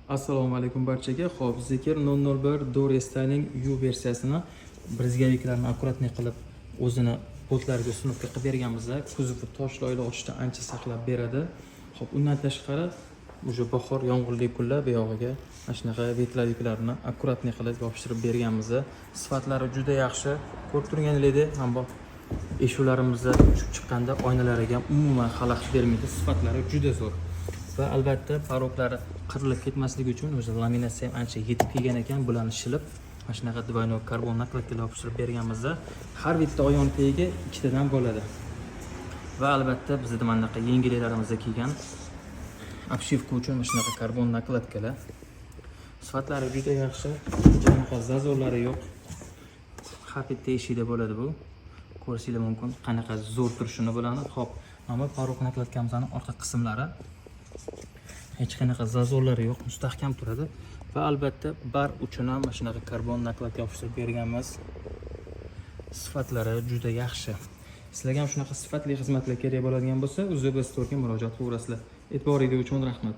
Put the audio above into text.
Assalomu alaykum barchaga. Xo'p, Zeekr 001 Do restyling U versiyasini брызговик larni аккуратный qilib, o'zini boltlariga установка qilib berganmiz. Kuzovi tosh loylar ochishdan ancha saqlab beradi. Xo'p, undan tashqari, уже bahor, yomg'irli kunlar, bu yog'iga mana shunaqa ветровик larni аккуратный qilib yopishtirib berganmiz. Sifatlari juda yaxshi. Ko'rib turganingizdek, mana bu eshiklarimizni tushib chiqqanda oynalariga ham umuman xalaqit bermaydi. Sifatlari juda zo'r. Va albatta, порог lari qirilib ketmasligi uchun o'zi laminatsiya ham ancha yetib kelgan ekan. Bularni shilib, mana shunaqa двойной karbon накладка lar yopishtirib berganmiz. Har bitta oyoni tagiga ikkitadan bo'ladi. Va albatta, bizda mana bunaqa yengilliklarimizda kelgan обшивка uchun mana shunaqa karbon накладка lar. Sifatlari juda yaxshi, hech qanaqa зазор lari yo'q. Har bitta eshikda bo'ladi bu. Ko'rishinglar mumkin, qanaqa zo'r turishini bularni. Xo'p, mana bu порог накладка mizni orqa qismlari, hech qanaqa зазор lari yo'q, mustahkam turadi. Va albatta, bar uchun ham mana shunaqa karbon накладка yopishtirib berganmiz. Sifatlari juda yaxshi. Sizlarga ham shunaqa sifatli xizmatlar kerak bo'ladigan bo'lsa, UZB Store'ga murojaat qilaverasizlar. E'tiboringiz uchun rahmat.